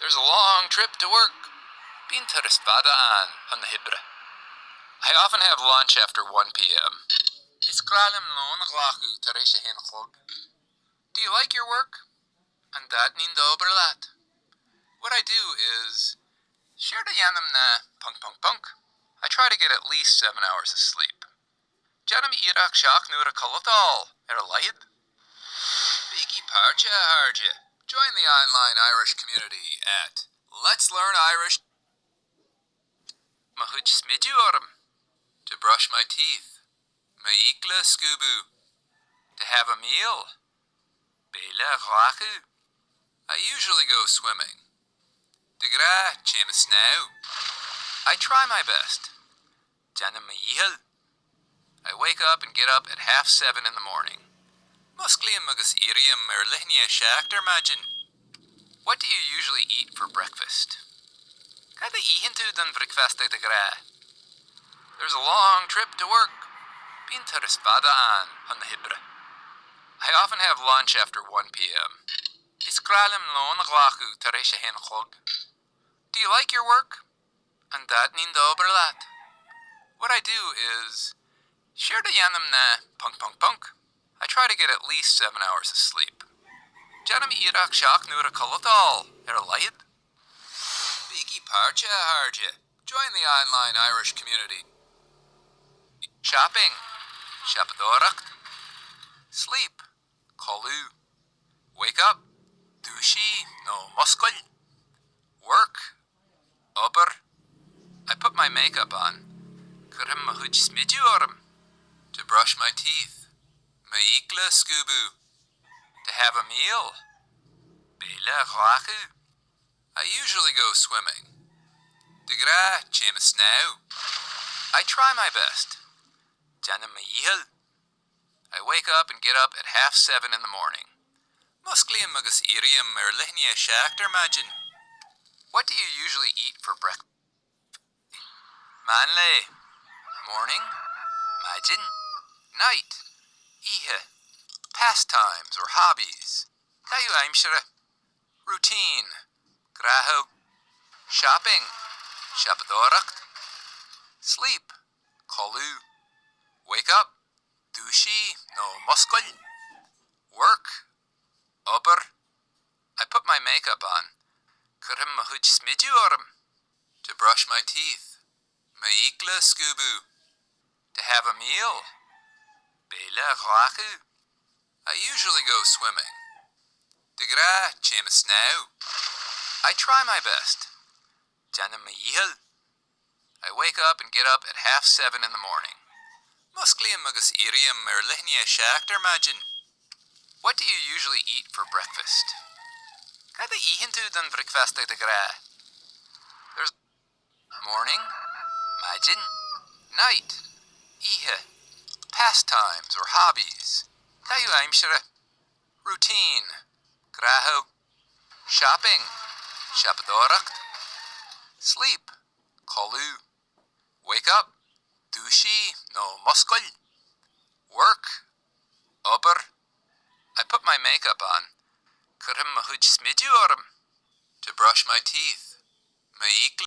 There's a long trip to work. Bíonn turas fada ann chun na hoibre. I often have lunch after 1 p.m. Is gnách liom lón a ghlacadh tar éis a haon a chlog. Do you like your work? An dtaitníonn d'obair leat? What I do is, Séard a dhéanaim ná ponc ponc ponc. I try to get at least 7 hours of sleep. Déanaim iarracht 7 n-uaire codlata a fháil, ar a laghad. Bígí páirteach, a chairde! Join the online Irish community at Let's Learn Irish. Mo chuid smideadh orm. To brush my teeth. M'fhiacla a scuabadh. To have a meal. Béile a ghlacadh. I usually go swimming. De ghnáth, téim ag snámh. I try my best. Déanaim mo dhícheall. I wake up and get up at half seven in the morning. Musclaím agus éirím ar leath i ndiaidh a 7 ar maidin. What do you usually eat for breakfast? Cad a itheann tú don bhricfeasta de ghnáth? There's a long trip to work. Bíonn turas fada ann chun na hoibre. I often have lunch after 1 p.m. Is gnách liom lón a ghlacadh tar éis a haon a chlog. Do you like your work? An dtaitníonn d'obair leat? What I do is, Séard a dhéanaim ná ponc ponc ponc. I try to get at least 7 hours of sleep. Déanaim iarracht 7 n-uaire codlata a fháil, ar a laghad. Bígí páirteach, a chairde! Join the online Irish community. Shopping. Siopadóireacht. Sleep. Codladh. Wake up. Dúisigh nó múscail. Work. Obair. I put my makeup on. Cuirim mo chuid smideadh orm. To brush my teeth. M'fhiacla a scuabadh. To have a meal. Béile a ghlacadh. I usually go swimming. De ghnáth, téim ag snámh. I try my best. Déanaim mo dhícheall. I wake up and get up at half seven in the morning. Musclaím agus éirím ar leath i ndiaidh a 7 ar maidin. What do you usually eat for breakfast? Meánlae. Morning. Maidin. Night. Oíche. Pastimes or hobbies. Caitheamh aimsire. Routine. Gnáthamh. Shopping. Siopadóireacht. Sleep. Codladh. Wake up. Dúisigh nó múscail. Work. Obair. I put my makeup on. Cuirim mo chuid smideadh orm. To brush my teeth. M'fhiacla a scuabadh. To have a meal. Béile a ghlacadh. I usually go swimming. De ghnáth, téim ag snámh. I try my best. Déanaim mo dhícheall. I wake up and get up at half seven in the morning. Musclaím agus éirím ar leath i ndiaidh a 7 ar maidin. What do you usually eat for breakfast? Cad a itheann tú don bhricfeasta de ghnáth? There's morning, maidin, night, oíche, pastimes or hobbies, caitheamh aimsire, routine, gnáthamh, shopping, siopadóireacht, sleep, codladh, wake up, dúisigh nó múscail, work, obair, I put my makeup on, cuirim mo chuid smideadh orm, to brush my teeth, m'fhiacla.